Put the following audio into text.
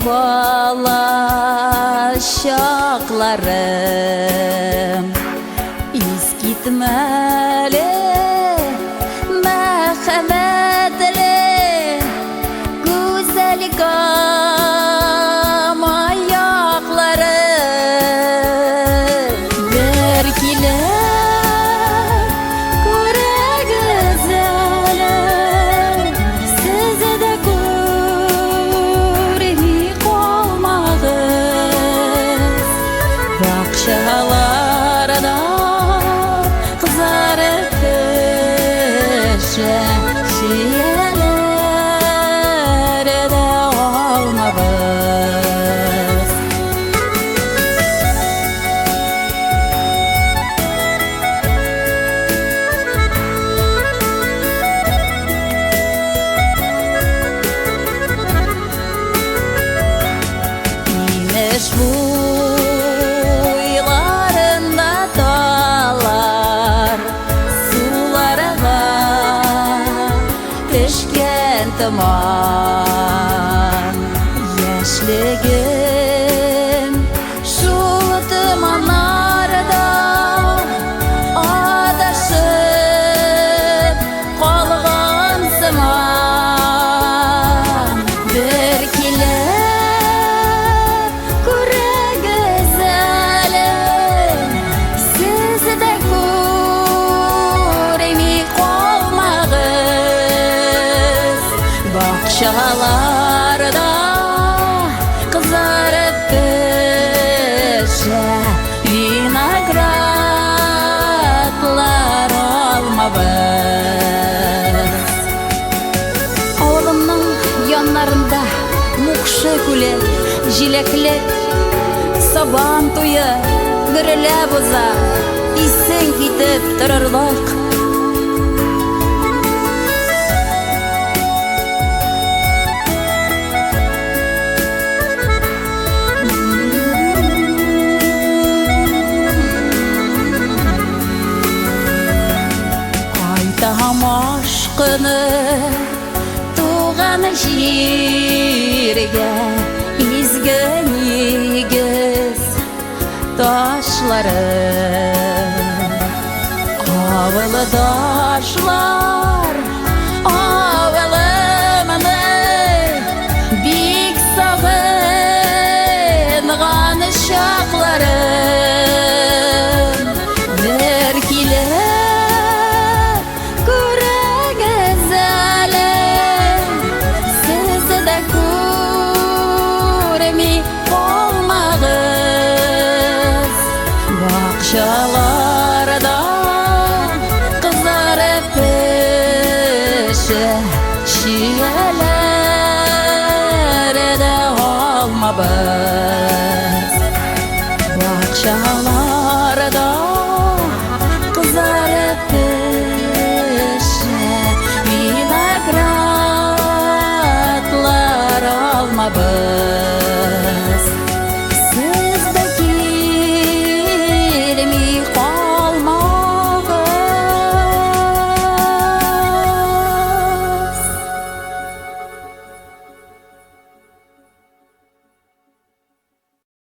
Бала чакларым Искитмәле, мәхәббәтле Гүзәл Кама яклары. Бер килеп күрегез әле, сез дә күрми калмагыз. Бакчаларда кызарып пешә чияләр дә алмабыз. Инеш буйларында талар, суларга төшкән томан. Яшьлегем шул томаннарда адашып калган сыман. Бер килеп күрегез әле, сез дә күрми калмагыз. Бакчаларда кызарып пешә виноградлар, алмабыз. Авылымның яннарында Мукшы күле, җиләклек, Сабан туе гөреләп уза, исең китеп торырлык. Кайтам ашкынып туган җиргә, изге нигез ташлары. Авылдашлар авылымны бик сагынган чакларым. Бер килеп күрегез әле, сез дә күрми калмагыз. Бакчаларда кызарып пешә чияләр дә алмабыз. Бакчаларда кызарып пешә виноградлар, алмабыз.